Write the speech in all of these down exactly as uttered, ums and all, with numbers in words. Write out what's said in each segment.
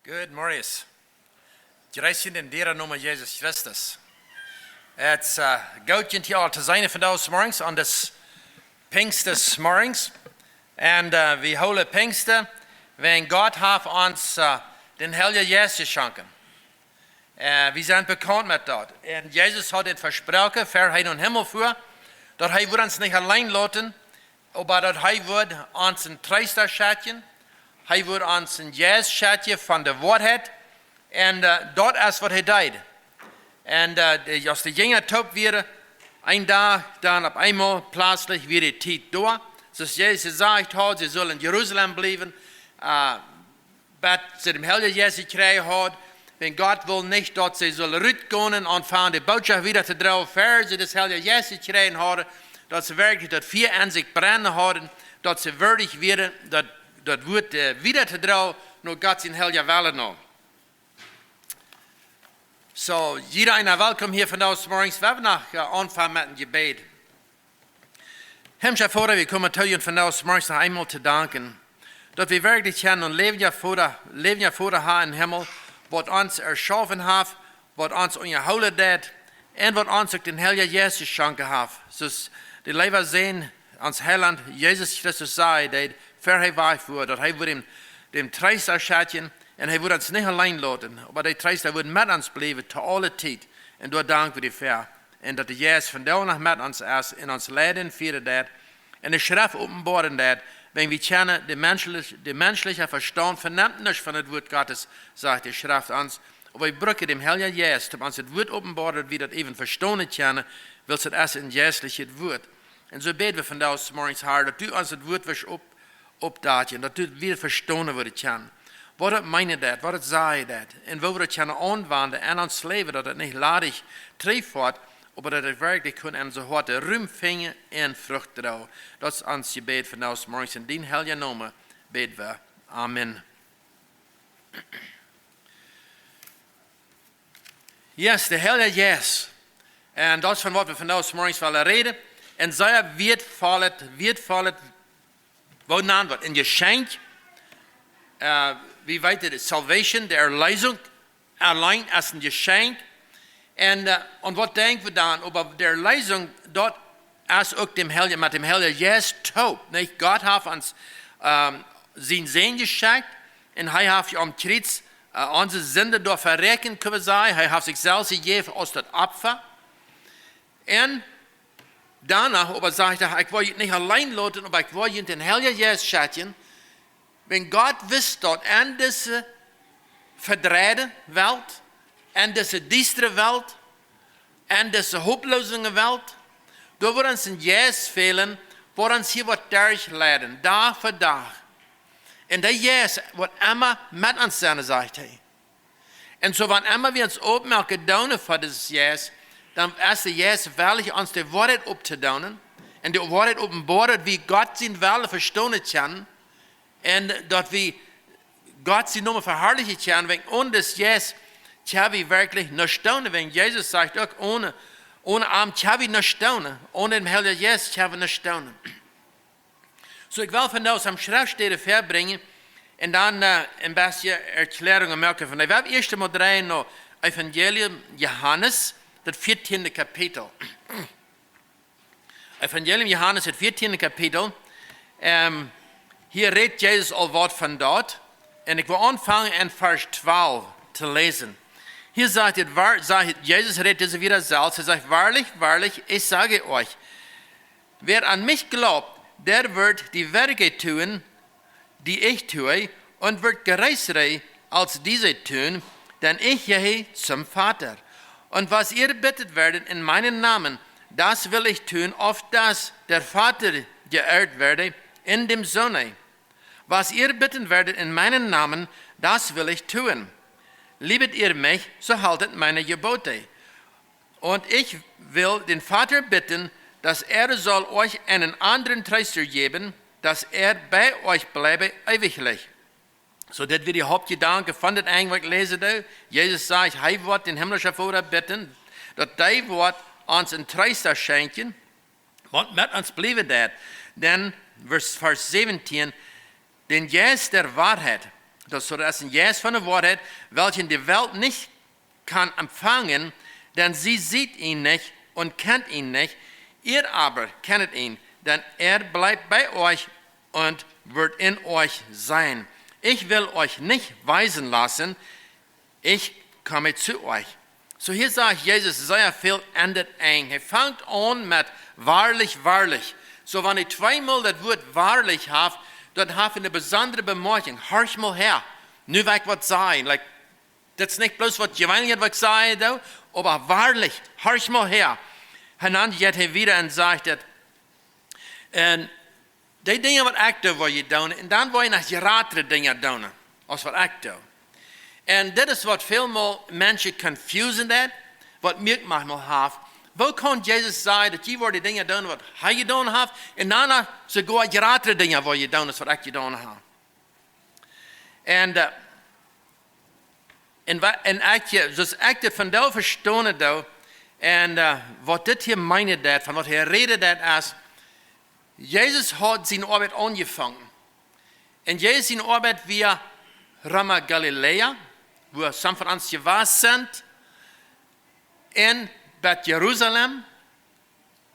Good morning. Jreis junt em dieren Nomen Jesus Christus. Et es uh, goot, junt hia aul to seenen vondoag zemorjes aun dis Pinjstmorjes. Un uh, wie hoolen Pinjsten, wan Gott haft ons uh, dän Heiljen Jeist jeschonken. Uh, wie sent bekaunt met daut. Un Jesus haud dit vesproaken, ver hee nom Himmel fua, daut hee wudd ons nich auleen loten, oba daut hee wudd ons een Treesta schekjen, hee wudd ons een Jeist schekjen von de Woarheit. Un uh, daut es waut hee deed. Un uh, de, aus de Jinja toop wieren, een Dach dan opp eemol pletslich wia de Tiet doa. Soo aus Jesus jesajcht haud, see sullen en Jerusalem bliewen, uh, bat see dän Heiljen Jeist jekjräajen hauden. Wiels Gott wull nich, daut see sullen rutgonen un aunfangen de Bootschoft wieda to droagen, ver see dän Heiljen Jeist jekjräajen hauden, daut see werkjlich daut Fia en sikj brennen hauden, daut see wieedich wieren, daut, daut Wuat uh, wieda to droagen, no Gott sien heiljen Wellen no. Soo, jieda eena welkom hia vondoag zemorjes. Wie woaren noch uh, aunfangen met een Jebäd. Himlischa Voda, wie komen to junt vondoag zemorjes noch eemol to danken, daut wie werkjlich kjennen een läwendja Voda, läwendja Voda haben em Himmel, waut ons erschaufen haft, waut ons unjahoolen deit un waut ons uk dän Heiljen Jeist jeschonken haft. Soo aus de leewa Sän, ons Heilaunt Jesus Christus säd, ver hee wajch fua, daut hee wudd dän, dän Treesta schekjen un hee wudd ons nich auleen loten, oba de Treesta wudd met ons bliewen to aule Tiet. Un doa dank wie die fa. Un daut de Jeist vondoag noch met ons es un ons leiden un fieren deit un de Schreft openboaren deit, wan wie kjennen, de menschlich-, de menschelja Vestaunt venemt nuscht von daut Wuat Gottes, sajcht de Schreft ons. Oba wie brucken dän Heiljen Jeist, om ons daut Wuat openboaren, daut wie daut äwen vestonen kjennen, wiels et es een jeistlichet Wuat. Un soo bäd wie vondoag zemorjes, Herr, daut du ons daut Wuat wurscht op-, opdakjen, daut du wieda vestonen wurscht kjennen, waut daut meenen deit, waut daut sajen deit, un woo wie daut kjennen aunwenjen en ons Läwen, daut et nich ladich trigjfoat, oba daut et werkjlich kaun en onse Hoaten Rum finjen un Frucht droagen. Daut es ons Jebäd vondoag zemorjes. En dienen heiljen Nomen bäd wie. Amen. Yes, de Heilje Jeist. Un daut es von waut wie vondoag zemorjes wellen räden. Een sea wieetvollet, wieetvollet, woo nanen wie daut? Een Jeschenkj. Uh, wie weeten, de Salvation, de Erleesunk, auleen es een Jeschenkj. Un, uh, un waut denkj wie dan? Oba de Erleesunk, daut es uk däm Heiljen, met däm Heiljen Jeist toop, nich? Gott haft ons, um, sienen Sän jeschekjt un hee haft aum Kjriez, uh, onse Sinden doa veräakjent, kjenn wie sajen. Hee haft sikj selfst jejäft aus daut Opfa. Un doano oba sajcht hee: "Ekj woa junt nich auleen loten, oba ekj woa junt dän Heiljen Jeist schekjen." Wan Gott wist daut en dise vedreide Welt, en dise diestre Welt, en dise hopelooze Welt, doa woat ons een Jeist fälen, waut ons hia woat derchleiden, Dach fa Dach. Un de Jeist woat emma met ons sennen, sajcht hee. Un soo, wan emma wie ons oppmoaken doonen fa disen Jeist, dan es de Jeist wellich, ons de Woarheit opptodoonen un de Woarheit openboaren, daut wie Gott sienen Wellen vestonen kjennen un daut wie Gott sienen Nomen veharlichen kjennen. Wäajen onen disen Jeist kjenn wie werkjlich nuscht doonen. Wäajen Jesus sajcht uk, onen, onen am kjenn wie nuscht doonen. Onen dän Heiljen Jeist kjenn wie nuscht doonen. Soo, ekj well vondoag een Schreftstäd väabrinjen un dan, äh, een bät Erkjläarungen moaken von. Wie haben ieescht mol dreien no Evangelium Johanes, daut vieetieende Kapitel. Evangelium Johanes, daut vieetieende Kapitel. Ähm, hia rät Jesus aul waut von daut. Un ekj well aunfangen en Varsch twalf to läsen. Hia sajcht et, wa-, sajcht et, Jesus rät hia wada selfst. Hee sajcht: "Wahrlich, wahrlich, ich sage euch, wer an mich glaubt, der wird die Werke tun, die ich tue, und wird größere als diese tun, denn ich gehe zum Vater. Und was ihr bitten werdet in meinem Namen, das will ich tun, auf dass der Vater geehrt werde in dem Sohne. Was ihr bitten werdet in meinem Namen, das will ich tun. Liebet ihr mich, so haltet meine Gebote. Und ich will den Vater bitten, dass er soll euch einen anderen Tröster geben, dass er bei euch bleibe ewiglich." Soo, dit wia de Hauptjedanke von dit Enj, waut ekj läsen deed. Jesus sajcht, hee woat dän himlischen Voda bitten, daut hee woat ons een Treesta schenkjen, waut met ons bliewen deit. Dan Varsch, Varsch säwentieen, den Jeist der Wahrheit, Das, so, das ist ein Geist von der Wahrheit, welchen die Welt nicht kann empfangen, denn sie sieht ihn nicht und kennt ihn nicht. Ihr aber kennt ihn, denn er bleibt bei euch und wird in euch sein. Ich will euch nicht weisen lassen, ich komme zu euch. So, hier sagt Jesus sehr viel endet eng. Er fängt an mit wahrlich, wahrlich. So, wenn er zweimal das Wort wahrlich haft, dann haft er eine besondere Bemerkung. Horch mal her. Nu will ich was sagen. Like, das ist nicht bloß was gewöhnlich, was ich sage, aber wahrlich. Horch mal her. Und dann geht er wieder und sagt, und die Dinge, wat ekj doo, woa jie doonen. Un dan woa jie noch jratre Dinja doonen, aus wat ekj doo. Un dit is wat väl mol Menschen confusen deit, wat mie manchmal haft. Woo kaun Jesus sajen, daut jie woaren de Dinja doonen, wat hee jedonen haft, un dan noch soogoa jratre Dinja woa jie doonen, aus wat ekj jedonen hab? Un, äh, un, wa- un ekj, äh, soo aus ekj dit vondoag vestonen doo, un, äh, wat dit hia meenen deit, von wat hee räden deit, es, Jesus haud siene Oabeit aunjefongen. Un Jesus siene Oabeit wia rom Galiläa, wua some von ons jewast sent, un bat Jerusalem,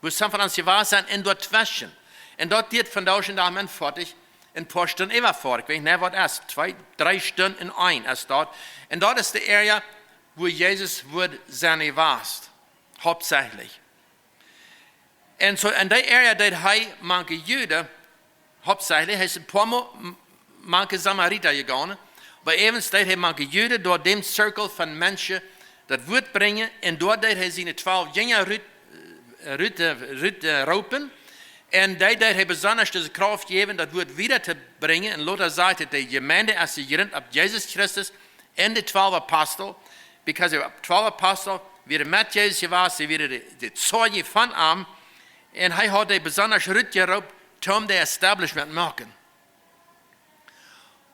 wua some von ons jewast sent, un doatweschen. Un daut diet vondoag dän Dach mau foadich een poa Stunden äwa foaren. Ekj weet nich, waut es, twee, dree Stunden en een es daut. Un daut es de Area, wua Jesus wudd sennen jewast, hauptsächlich. Un soo en dee Area deed hee mank de Juden, hauptsächlich, hee es een poa mol m- mank de Samarita jegonen, oba äwens deed hee mank de Juden doa dän Zirkel von Menschen daut Wuat brinjen, un doa deed hee siene twalf Jinja rut, rut, rut, äh, roopen, un dee deed hee besonda dise Krauft jäwen, daut Wuat wieda to brinjen, un lota sajcht et, de Jemeent es jejrint opp Jesus Christus un de twalf Apostel, because de twalf Apostel wieren met Jesus jewast, see wieren de, de Zeijen von am, un hee haud dee besonda rutjeroopt, om de establishment moaken.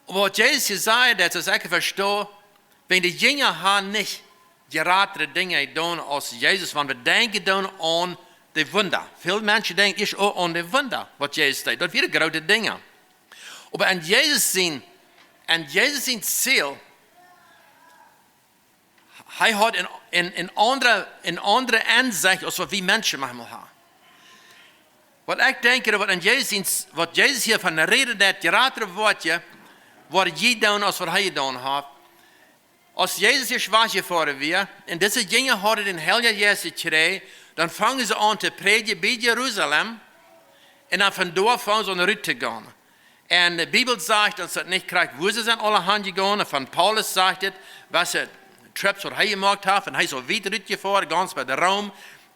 Oba waut Jesus jesajcht haft, daut es, ekj vesto, wan de Jinja han nich jratre Dinja jedonen aus Jesus, wan wie denkjen dan aun de Wunda. Väl Menschen denkjen ieescht uk aun de Wunda, waut Jesus deed. Daut wieren groote Dinja. Oba en Jesus sien, en Jesus sien Ziel, hee haud een, een, een aundre, een aundre Aunsecht aus waut wie Menschen manchmal haben. Waut ekj denkj, waut en Jesus, waut Jesus hia von räden deit, jratre Woakjen, woa jie doonen aus waut hee jedonen haft. Aus Jesus hia schwach jefoaren wia, un dise Jinja hauden dän Heiljen Jeist jekjräajen, dan fungen see aun to prädjen bie Jerusalem, un dan von doa fungen see aun rut to gonen. Un de Bibel sajcht, daut see nich krakjt, wua see sent aule han jegonen. Von Paulus sajcht et, waut see Trips waut hee jemoakt haft, un hee es aul wiet rutjefoaren, gaunz bat Rom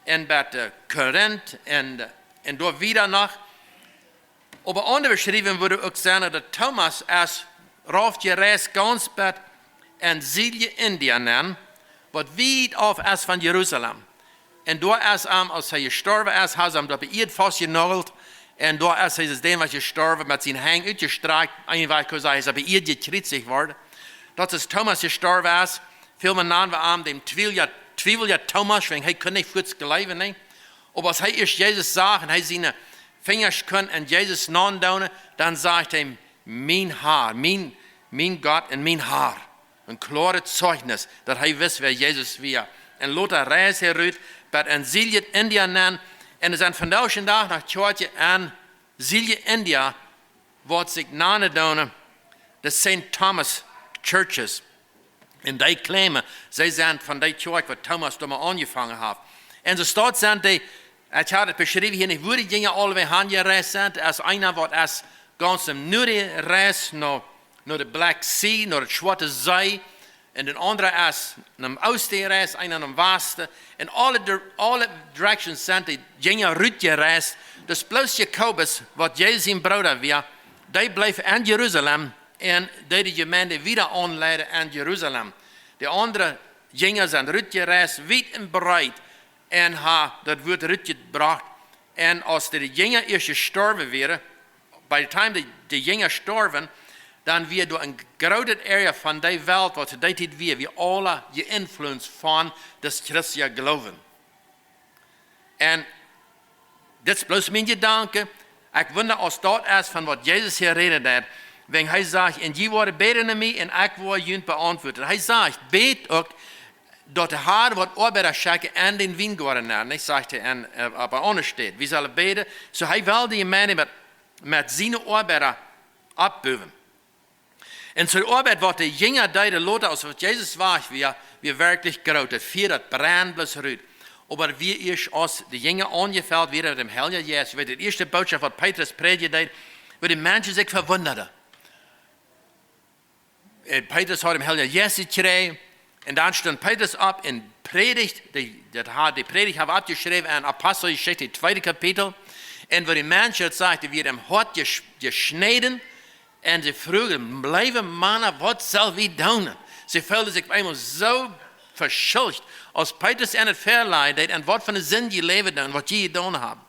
un bat, äh, Korinth un, äh, un doa wieda noch. Oba aundre Beschriewunk wudden uk sajen, daut Thomas es rauf jereist gaunz bat en Sielje India nenn, waut wiet auf es von Jerusalem. Un doa es am, aus hee jestorwen es, haben see am doa bie de Ieed faustjenagelt. Un doa es hee, aus dee wia jestorwen, met siene Henj utjestrakjt, eenjemol kunn sajen, hee es bie de Ieed jekjriezicht worden. Daut es Thomas jestorwen es. Väl mol nanen wie am dän Twiewelja, Twiewelja Thomas, wiels hee kunn nich fuaz jleewen, nä. Oba aus hee ieescht Jesus sach un hee siene Finjasch kunn aun Jesus naundoonen, dan sajcht hee: "Mien Herr, mien, mien Gott un mien Herr." Een kloaret Zeichnis, daut hee wist, wäa Jesus wia. Un lota reisd hee rut bat en Sielje India nenn. Un doa sent vondoag dän Dach noch Kjoakjen en Sielje India, waut sikj nanen doonen de Saint Thomas Churches. Un dee claimen, see sent von dee Kjoakj, waut Thomas doa mol aunjefongen haft. Un soo staut sent dee, ekj hab et beschräwen hia nich, wua de Jinja aulewäaj han jereist sent. Doa es eena, waut es gaunz em Nuaden jereist, no, no de Black Sea, no de Schwoate See. Un dee aundra es nom Oosten jereist, eena nom Wasten. En aule, dir- aule directions sent de Jinja rutjereist. Daut es bloos Jakobus, waut Jesus sien Brooda wia, dee bleef en Jerusalem un deed de Jemeent wieda aunleiden en Jerusalem. De aundre Jinja sent rutjereist, wiet un breet, un haben daut Wuat rutjebrocht. Un aus de Jinja ieescht jestorwen wieren, by the time de, de Jinja storwen, dan wia doa een grootet Area von dee Welt, waut to dee Tiet wia, wia aula jeinfluenced von daut christelje Gloowen. Un dit es bloos mien Jedanke. Ekj wunda, aus daut es von waut Jesus hia räden deit, Wan hee sajcht: "Un jie woaren bäden fa mie un ekj woa junt beauntwuaden." Hee sajcht: "Bät uk, daut de Har woat Oabeida schekjen en dän Wiengoaden nenn." Nich, sajcht hee, en, äh, opp eene aundre Städ. Wie sellen bäden. Soo hee well de Jemeent met, met siene Oabeida oppbuen. Un soo de Oabeit, waut de Jinja deeden lota, aus waut Jesus wajch wia, wia werkjlich groot. Daut Fia, daut brennd bloos rut. Oba wia ieescht, aus de Jinja aunjefelt wieren met däm Heiljen Jeist, wia de ieeschte Bootschoft, waut Petrus prädjen deed, wua de Menschen sikj vewundaden. Äh, Petrus haud dän Heiljen Jeist jekjräajen. Un dan stunt Petrus opp un prädicht. De, daut haud, de Prädicht hab wie oppjeschräwen en Aposteljeschicht, daut tweede Kapitel. Un wua de Menschen, daut sajcht, dee wieren em Hoat jesch-, jeschnäden. Un see fruagen: "Leewe Mana, waut sell wie doonen?" See feelden sikj opp eemol soo veschuldicht, aus Petrus an daut väalajcht, daut, un waut fa eene Sind jie läwen doonen, waut jie jedonen haben.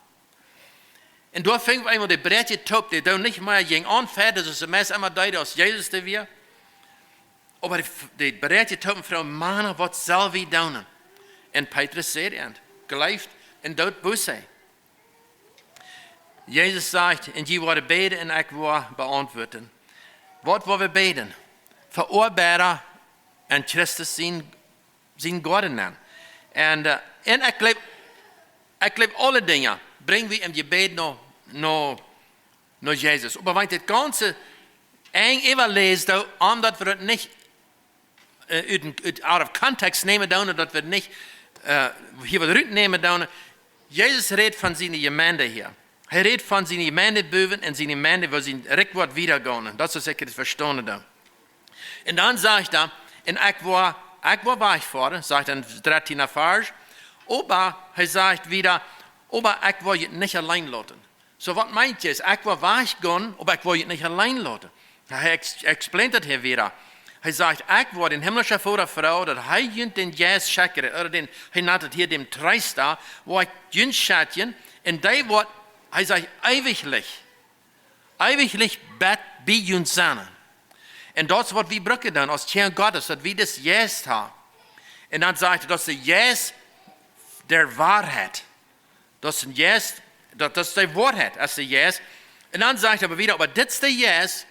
Un doa fungen opp eemol de Bräakjes toop, dee doonen nich mea jäajen aun fajchten, soo aus see meist emma deeden, aus Jesus doa wia. Oba de, de Bräakjes toop fruagen: "Mana, waut sell wie doonen?" Un Petrus säd an: "Jleeft un doot Buße." Jesus sajcht: "Un jie woaren bäden un ekj woa beauntwuaden." Waut woa wie bäden? Fa Oabeida en Christus sien, sien Goaden nenn. Un, äh, un ekj jleew, ekj jleew, aule Dinja brinj wie em Jebäd no, no, no Jesus. Oba wan ekj dit gaunze enj äwaläs, dan, om daut wie daut nich, äh, ut, ut, out of context nämen doonen, daut wie nich, äh, hia waut rutnämen doonen. Jesus rät von siene Jemeent hia. Hee rät von siene Jemeent buen un siene Jemeent, woo sien Rikj woat wiedagonen. Daut es, aus ekj daut vestonen doo. Un dan sajcht hee: "Un ekj woa, ekj woa wajchfoaren", sajcht hee em dartieenden Varsch. Oba hee sajcht wieda: "Oba ekj woa junt nich auleen loten." Soo, waut meent Jesus? "Ekj woa wajchgonen, oba ekj woa junt nich auleen loten." Hee ex-, explaint daut hia wieda. Hee sajcht: "Ekj woa dän himlischen Voda froagen, daut hee junt dän Jeist schekjen, ooda dän, hee nant daut hia dän Treesta, woa ekj junt schekjen, un dee woat", hee sajcht, "eewich, eewich bie junt sennen." Un daut es, waut wie brucken dan, aus Kjinja Gottes, daut wie disen Jeist haben. Un dan sajcht hee, daut es de Jeist der Woarheit. Daut es een Jeist, daut, daut es de Woarheit, es de Jeist. Un dan sajcht hee oba wieda: "Oba dit es de Jeist,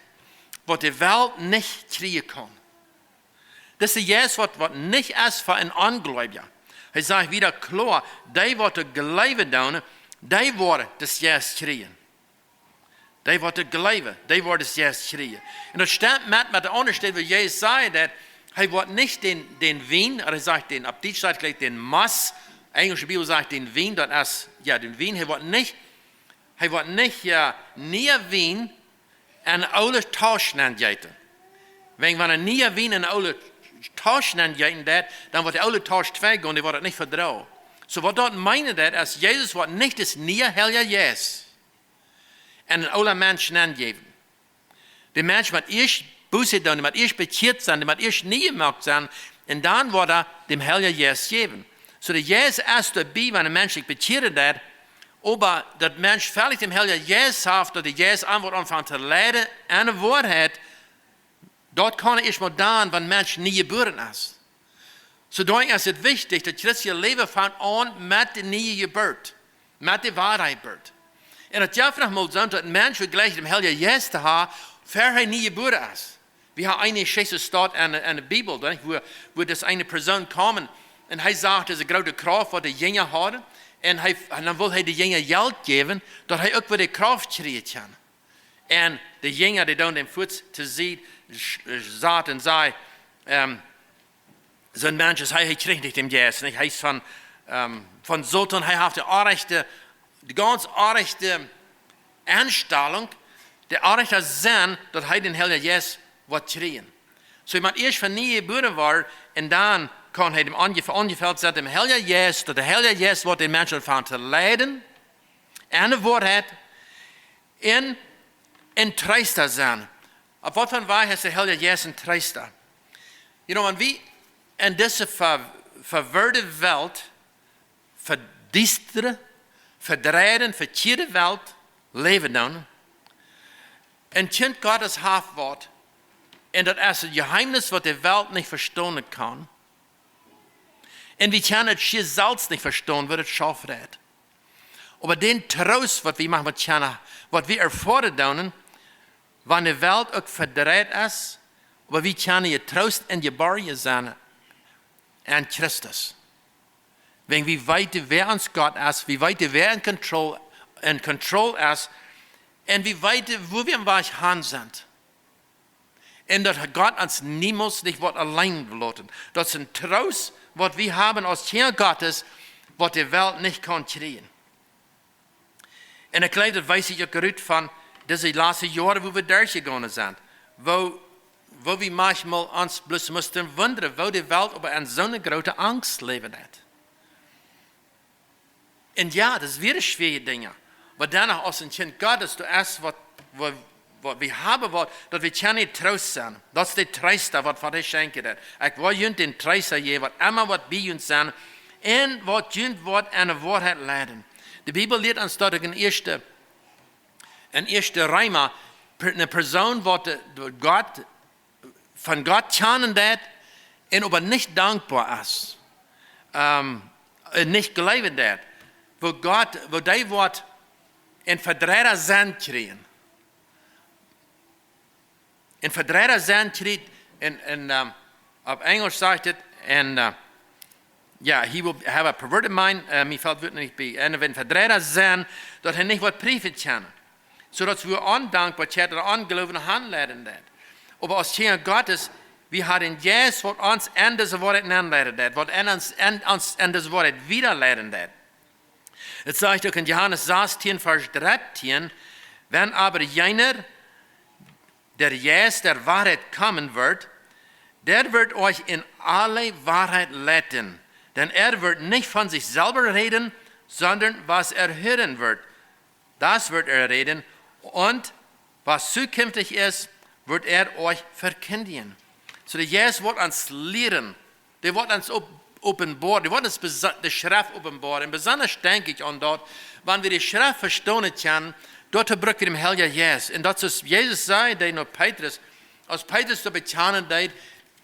waut de Welt nich kjrieen kaun." Dit es de Jeist, waut, waut nich es fa een Onjleewja. Hee sajcht wieda kloa: "Dee, waut doa jleewen doonen, dee woaren disen Jeist kjrieen." Dee, waut doa jleewen, dee woaren disen Jeist kjrieen. Un daut stemt met, met de aundre Städ, wua Jesus säd, daut hee woat nich dän, dän Wien, ooda hee sajcht dän, opp Dietsch sajcht jlikj dän Most, enjelsche Bibel sajcht dän Wien, daut es, jo, dän Wien, hee woat nich, hee woat nich, jo, nieen Wien en eene oole Tausch nenjeeten. Wan, wan een nieen Wien en eene oole Tausch nenjeeten woat, dan woat de oole Tausch twei gonen, dee woat daut nich vedroagen. Soo, waut daut meenen deit, es, Jesus woat nich dän nieen Heiljen Jeist en een oola Mensch nenjäwen. De Mensch mott ieescht Buße doonen, dee mott ieescht bekjieet sennen, dee mott ieescht nie jemoakt sennen, un dan woat hee dän Heiljen Jeist jäwen. Soo, de Jeist es doabie, wan een Mensch sikj bekjieren deit, oba daut Mensch veleicht dän Heiljen Jeist haft, daut de Jeist am woat aunfangen to leiden en de Woarheit, daut kaun ieescht mol dan, wan een Mensch nie jebuaren es. Soo, doawäajen es et wichtich, daut christelje Läwen fangt aun met de niee Jeburt, met de woare Jeburt. Un daut jeft noch mol soont, daut een Mensch woat jlikj dän Heiljen Jeist haben, ea hee nie jebuaren es. Wie haben eene Jeschicht, staut en, en de Bibel, nich? Wua, wua dis eene Persoon kjeem un hee sach dise groote Krauft, waut de Jinja hauden. Un hee, un dan wull hee de Jinja Jelt jäwen, daut hee uk wada de Krauft kjrieen kunn. Un de Jinja, dee doonen däm fuaz to Sied, sch-, sch-, saten un säden, ähm, soon Mensch es hee, hee kjricht nich dän Jeist, nich? Hee es von, ähm, von Soton, hee haft de oajste, de gaunz oajste Enstalunk, de oajste Senn, daut hee dän Heiljen Jeist woat kjrieen. Soo, hee mott ieescht von nie jebuaren woaren, un dan kaun hee däm aunje-, aunjefelt sennen, däm Heiljen Jeist, daut de Heilje Jeist woat dän Mensch aunfangen to leiden, en de Woarheit, un een Treesta sennen. Opp waut fa Wajch es de Heilje Jeist een Treesta? You know, wan wie en dise ver-, vewirrde Welt, vediestre, vedreide, vekjieede Welt läwen doonen, een Kjint Gottes haft woat, un daut es een Jeheemnis, waut de Welt nich vestonen kaun, un wie kjennen et schier selfst nich vestonen, woo et schauft. Oba dän Troost, waut wie moaken, waut kjennen, waut wie erfoaren doonen, Wan de Welt uk vedreit es, oba wie kjennen jetroost un jeborjen sennen en Christus. Wan wie weeten, wäa ons Gott es, wie weeten, wäa en Kontroll, en Kontroll es, un wie weeten, wua wie aum Wajch han sent. Un daut Gott ons niemols nich woat auleen loten. Daut es een Troost, waut wie haben aus Kjinja Gottes, waut de Welt nich kaun kjrieen. Un ekj jleew, daut weet ekj uk rut von dise latste Joaren, wua wie derchjegonen sent. Wua, wua wie mauncheenmol ons bloos musten wundren, woo de Welt oba en soone groote Angst läwen deit. Un jo, daut wieren schwoare Dinja. Oba doano, aus een Kjint Gottes, du hast waut, waut, waut wie haben, waut, daut wie kjennen Troost sennen. Daut es de Troost, waut Gott schenken deit. Ekj well junt dän Troost jäwen, waut emma waut bie junt sent, un waut junt woat aun de Woarheit leiden. De Bibel lieet ons daut uk en ieeschte, en ieeschte Reema, per-, eene Persoon, waut de, de Gott, von Gott kjanen deit un oba nich dankboa es, ähm, un nich jleewen deit, woo Gott, woo dee woat een vedreiden Senn kjrieen. Een vedreiden Senn kjrieen, un, un, ähm, opp Enjlisch sajcht et, un, äh, jo, he will have a perverted mind, äh, mie felt et nich bie. Un een vedreiden Senn, daut hee nich woat priefen kjennen. Soo daut wie ondankboa un Ongloowen aunleiden deit. Oba aus Kjinja Gottes, wie haben een Jeist, waut ons en dise Woarheit aunleiden deit, waut en ons, en ons, en dise Woarheit wiedaleiden deit. Et sajcht uk en Johanes sastieen, Varsch drettieen: „Wenn aber jener, der Jeist der Wahrheit kommen wird, der wird euch in alle Wahrheit leiten. Denn er wird nicht von sich selber reden, sondern was er hören wird, das wird er reden. Und was zukünftig ist, wird er euch verkündigen.“ Soo de Jeist woat ons lieren, dee woat ons op-, openboaren, dee woat ons besa-, de Schreft openboaren. Un besonda denkj ekj aun daut, wan wie de Schreft vestonen kjennen, doatoo bruck wie dän Heiljen Jeist. Un daut es, Jesus säd, dee no Petrus, aus Petrus daut bekjanen deed,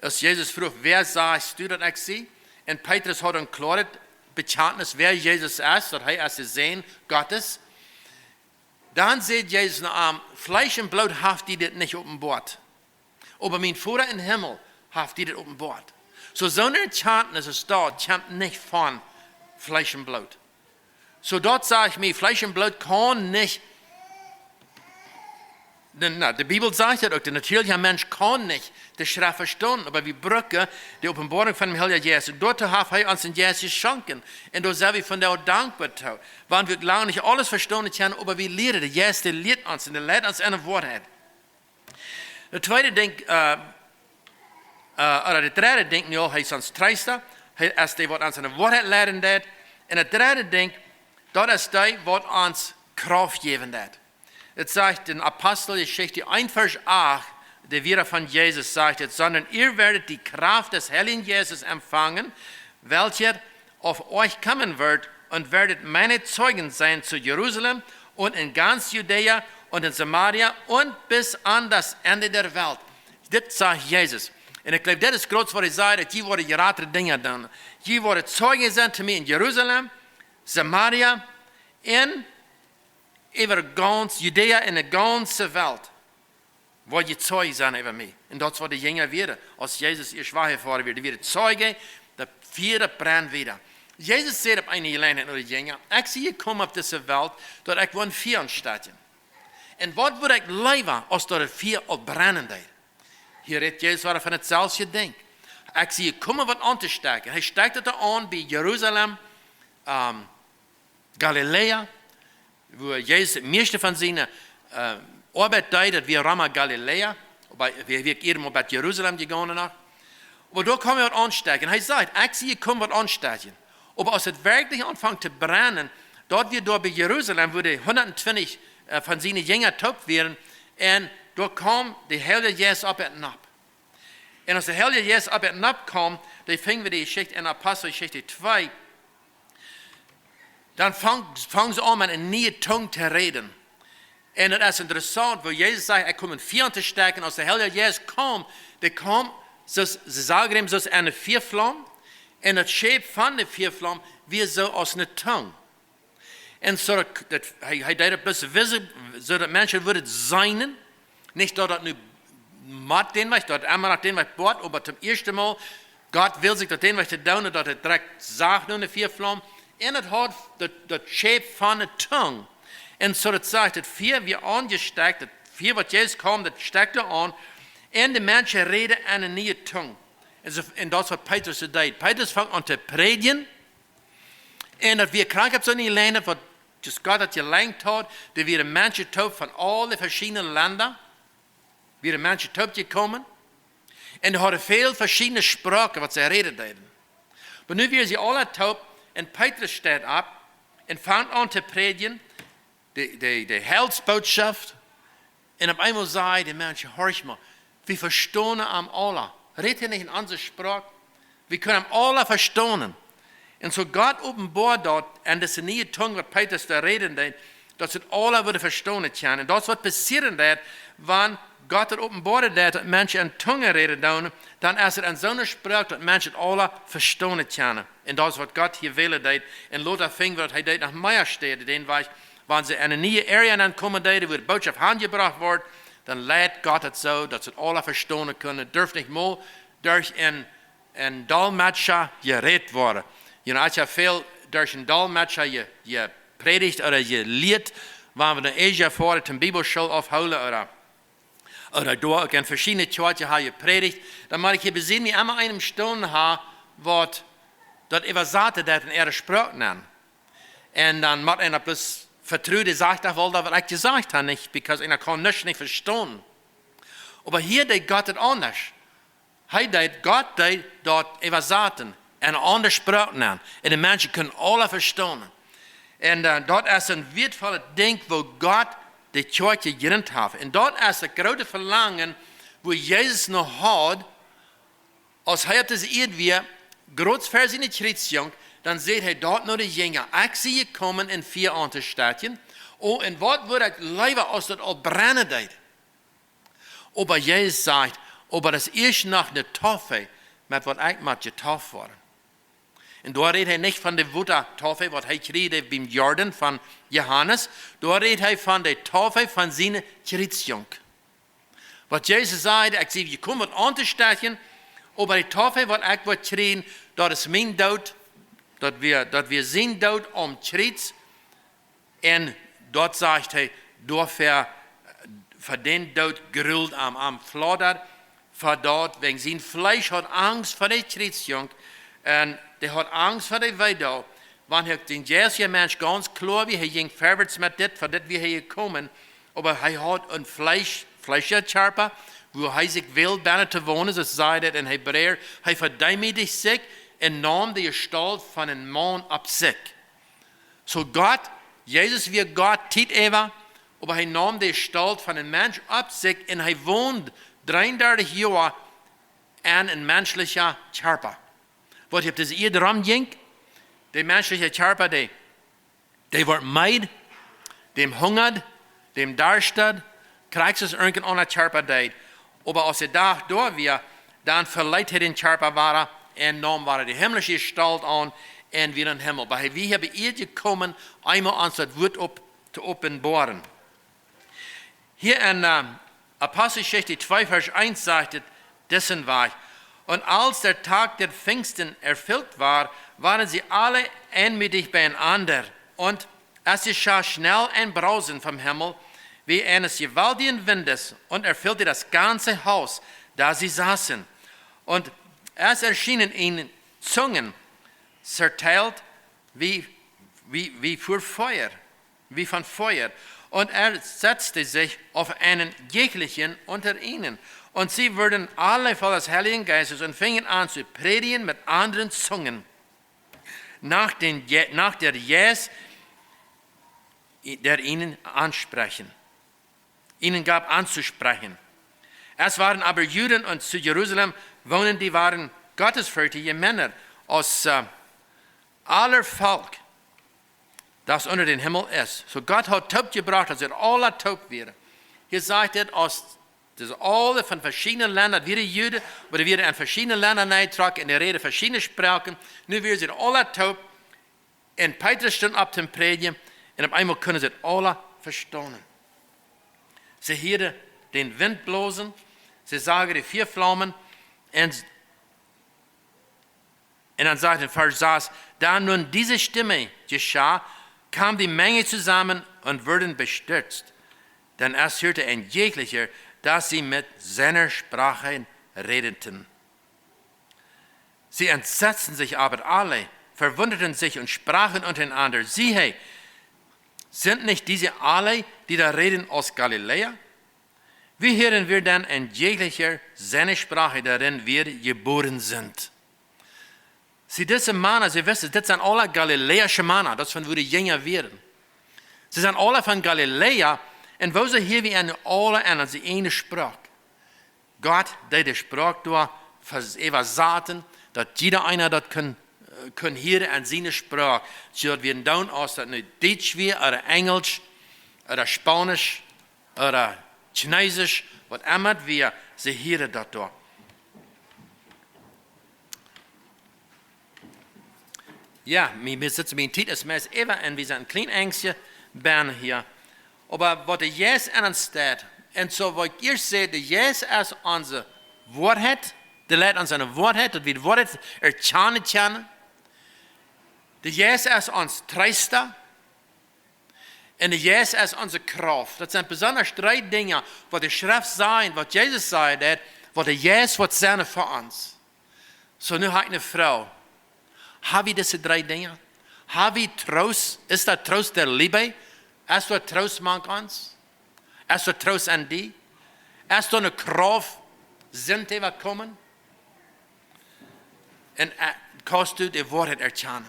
aus Jesus fruach: „Wäa sajchst du, daut ekj sie?“ Un Petrus haud een kloaret Bekjantnis, wäa Jesus es, daut hee es de Sän Gottes. Dan säd Jesus no am: „Fleesch un Bloot haft die dit nich openboat, oba mien Voda em Himmel haft die dit openboat.“ Soo, soone Erkjantnis aus daut kjemt nich von Fleesch un Bloot. Soo, daut sajcht mie, Fleesch un Bloot kaun nich, de, na, de Bibel sajcht daut uk, de natieelja Mensch kaun nich de Schreft vestonen, oba wie brucken de Openboarunk von dän Heiljen Jeist. Un doatoo haft hee ons dän Jeist jeschonken. Un doa sent wie vondoag dankboa too. Wan wie lang nich aules vestonen kjennen, oba wie lieren, de Jeist, dee lieet ons un dee leit ons aun de Woarheit. Daut tweede Dinkj, äh, äh, ooda daut dredde Dinkj nu, hee es ons Treesta, hee es dee, waut ons aun de Woarheit leiden deit. Un daut dredde Dinkj, daut es dee, waut ons Krauft jäwen deit. Et sajcht en Aposteljeschicht een, Varsch acht, de Wieed von Jesus sajcht et: „Sondern ihr werdet die Kraft des Heiligen Geistes empfangen, welcher auf euch kommen wird, und werdet meine Zeugen sein zu Jerusalem und in ganz Judäa und in Samaria und bis an das Ende der Welt.“ Dit sajcht Jesus. Un ekj jleew, dit es groot, waut hee säd, daut jie woaren jratre Dinja doonen. „Jie woaren Zeugen sennen to mie en Jerusalem, Samaria, un äwa gaunz Judäa, en de gaunze Welt woa jie Zeugen sennen äwa mie.“ Un daut es, waut de Jinja wieren, aus Jesus ieescht wajchjefoaren wia. Dee wieren Zeugen, daut Fia, daut brennt wieda. Jesus säd opp eene Jeläajenheit no de Jinja: „Ekj sie jekomen opp dise Welt, daut ekj woa Fia aunsteakjen. Un waut wudd ekj leewa, aus daut daut Fia aul brennen deed?“ Hia rät Jesus wada von daut selwje Dinkj. „Ekj sie jekomen, waut auntosteakjen.“ Hee stekjt daut aun bie Jerusalem, ähm, Galiläa, wua Jesus daut mieeschte von siene, äh, Oabeit deed, daut wia Rama Galiläa, oba hee, hee wia ieescht mol bat Jerusalem jegonen noch. Oba doa kaum hee waut aunsteakjen. Hee sajcht: „Ekj sie jekomen, waut aunsteakjen.“ Oba aus et werkjlich aunfunk to brennen, daut wia doa bie Jerusalem, wua de hundat twintich, äh, von siene Jinja toop wieren, un doa kaum de Heilje Jeist opp an nopp. Un aus de Heilje Jeist opp an nopp kaum, dan finj wie de Jeschicht en Aposteljeschicht twee, dan fung, fung see aun met eene niee Tung to räden. Un daut es interessaunt, wua Jesus sajcht, ekj kom Fia auntosteakjen, aus de Heilje Jeist kaum, dee kaum, soo aus, see sagen am, soo aus eene Fiaflaum, un daut Schäp von de Fiaflaum wia soo aus eene Tung. Un soo daut, daut, hee, hee deed et bloos wiesen, soo daut Menschen wudden seenen, Nich daut daut nu mott dän Wajch, daut emma noch dän Wajch woat, oba toom ieeschten Mol, Gott wull sikj daut dän Wajch to doonen, daut et direkt sach no ne Fiaflaum. Un et haud daut, daut Schäp von ne Tung. Un soo daut sajcht, daut Fia wia aunjestekjt, daut Fia waut Jesus kjeem, daut stekjt aun. Un de Menschen räden en ne niee Tung. Un, soo, un daut es waut Petrus deed. Petrus funk aun to prädjen. Un daut wia krakjt soo ne Lien, waut Jesus Gott haud jelenkt haud. Doa wieren Menschen toop von aule veschiedne Lenda. Wieren Menschen toop jekomen. Un dee hauden väl veschiedne Sproaken, waut see räden deeden. Oba nu wieren see aule toop un Petrus steit opp un fangt aun to prädjen, de, de, de Heilsbootschaft. Un opp eemol säden de Menschen: "Horch mol, wie vestonen am aula. Rät hee nich en onse Sproak? Wie kjennen am aula vestonen." Un soo Gott openboat daut en dise niee Tung, waut Petrus doa räden deed, daut see aula wudden vestonen kjennen. Un daut es waut passieren deed, wan Gott daut openboaren deed, daut Menschen en Tungen räden doonen, dan es et en soone Sproak, daut Menschen aula vestonen kjennen. Un daut es waut Gott hia wellen deed. Un lota finjen wie, daut hee deed noch mea Städen, dän Wajch, wan see en ne niee Area aunkomen deeden, wua de Bootschaft aunjebrocht wort, dan leet Gott et soo, daut see aula vestonen kunnen. Durft nich mol derch en, en Dolmetscha jerät woaren. You know, ekj hab väl derch en Dolmetscha je, jeprädicht ooda jelieet, wan wie no Asia foaren, toom Bibelschool aufhoolen ooda, ooda doa uk en veschiedne Kjoakjen hab jeprädicht, dan mott ekj hia bie mie emma eenen stonen haben, waut daut äwasaten deed en äare Sproak nenn. Un dan mott eena bloos vetruen, dee sajcht doch woll daut, waut ekj jesajcht hab, nich, because eena kaun nuscht nich vestonen. Oba hia deed Gott et aundasch. Hee deed, Gott deed daut äwasaten en aundre Sproak nenn. Un de Menschen kunnen aula vestonen. Un, äh, daut es een wieetvollet Dinkj, woo Gott de Kjoakj jejrint haft. Un daut es daut groote Velangen, woo Jesus noch haud, aus hee opp dise Ieed wia, krakjt ver siene Kjriezjunk, dan säd hee daut no de Jinja: "Ekj sie jekomen en Fia auntosteakjen. O, un waut wudd ekj leewa, aus daut aul brennen deed." Oba Jesus sajcht: "Oba daut es ieescht noch ne Taufe, met waut ekj mott jetauft woaren." Un doa rät hee nich von de Wotataufe, waut hee kjrieech biem Jordan von Johanes. Doa rät hee von de Taufe von siene Kjriezjunk. Waut Jesus säd: "Ekj sie jekomen auntosteakjen, oba de Taufe, waut ekj woa kjrieen, daut es mien Doot, daut wia, daut wia sien Doot aum Kjriez." Un doa sajcht hee, doa ver, ver dän Doot grult am, am fladdad, ver daut, wäajen sien Fleesch haud Angst ver de Kjriezjunk, un dee haud Angst ver de Weedoag. Wan hee, de Jeist, de Mensch gaunz kloa wia, hee jinkj verwoats met dit, ver dit wia hee jekomen, oba hee haud een Fleesch, fleeschlichen Kjarpa, wua hee sikj wull bennen to wonen, soo sajcht et en Hebräa, hee vedeemieedigd sikj un naum de Jestault von een Maun opp sikj. Soo Gott, Jesus wia Gott Tiet äwa, oba hee naum de Jestault von een Mensch opp sikj un hee wond dreeundartich Joa en een menschlichen Kjarpa. Waut hee opp dise Ieed romjinkj, de menschliche Kjarpa, dee, dee wort meed, däm hungad, däm darschtad, krakjt soo aus irjent een aundra Kjarpa deed. Oba aus de Dach doa wia, dan veleet hee dän Kjarpa wada un naum wada de himmlische Jestault aun un wia em Himmel. Oba hee wia hia opp Ieed jekomen, eemol ons daut Wuat op, to openboaren. Hia en, äh, Aposteljeschicht twee Varsch eent sajcht et disen Wajch: "Und als der Tag der Pfingsten erfüllt war, waren sie alle einmütig beieinander. Und es geschah schnell ein Brausen vom Himmel, wie eines gewaltigen Windes, und erfüllte das ganze Haus, da sie saßen. Und es erschienen ihnen Zungen, zerteilt wie, wie, wie für Feuer, wie von Feuer. Und er setzte sich auf einen jeglichen unter ihnen. Und sie wurden alle voll des Heiligen Geistes und fingen an zu predigen mit anderen Zungen, nach, den, Je- nach der Geist, der ihnen ansprechen, ihnen gab anzusprechen. Es waren aber Juden und zu Jerusalem wohnen, die waren gottesfürchtige Männer aus, äh, aller Volk, das unter dem Himmel ist." Soo Gott haud toopjebrocht, daut see aula toop wieren. Hia sajcht et, aus dise aule von veschiedne Lenda, wieren Juden, oba dee wieren en veschiedne Lenda nenjetrocken un dee räden veschiedne Sproaken. Nu wieren see aula toop un Petrus stunt opp to prädjen un opp eemol kunnen see aula vestonen. See hieeden den Wind blosen. Sie sagen die vier Flammen. Und, und dann sagt in Vers sechs: Da nun diese Stimme geschah, kam die Menge zusammen und wurden bestürzt. Denn es hörte ein jeglicher, dass sie mit seiner Sprache redeten. Sie entsetzten sich aber alle, verwunderten sich und sprachen untereinander: Siehe, sind nicht diese alle, die da reden, aus Galiläa? Wie hören wir denn ein jeglicher seine Sprache, darin wir geboren sind? Sie, dise Mana, see wisten, dit sent aule galiläische Mana, daut es von wua de Jinja wieren. See sent aule von Galiläa, un woo see hia wie en aule en onse eene Sproak. Gott deed de Sproak doa vers-, äwasaten, daut jieda eena daut kunn, äh, kunn hieren en siene Sproak. Soo daut wie dan, aus daut nu Dietsch wia, ooda Enjelsch, ooda Spaunisch, ooda Chineesisch, waut emma et wia, see hieren daut doa. Jo, wie, wie sitten, mien Tiet es meist äwa un wie sent een kjlien Enjstje bennen hia. Oba waut de Jeist en ons deit, un soo waut ekj ieescht säd, de Jeist es onse Woarheit, dee leit ons aun de Woarheit, daut wie de Woarheit erkjanen kjennen. De Jeist es ons Treesta. Un de Jeist es onse Krauft. Daut sent besonda dree Dinja, waut de Schreft sajcht, waut Jesus säd, daut, waut de Jeist woat sennen fa ons. Soo, nu hab ekj eene Froag. Hab wie dise dree Dinja? Hab wie Troost? Es doa Troost der Liebe? Es doa Troost mank ons? Es doa Troost aun die? Es doa eene Krauft, Sind äwakomen? Un, äh, kaust du de Woarheit erkjanen?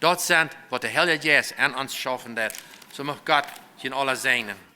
Daut sent waut de Heilje Jeist en ons schaufen deit. Soo mucht Gott junt aule säajnen.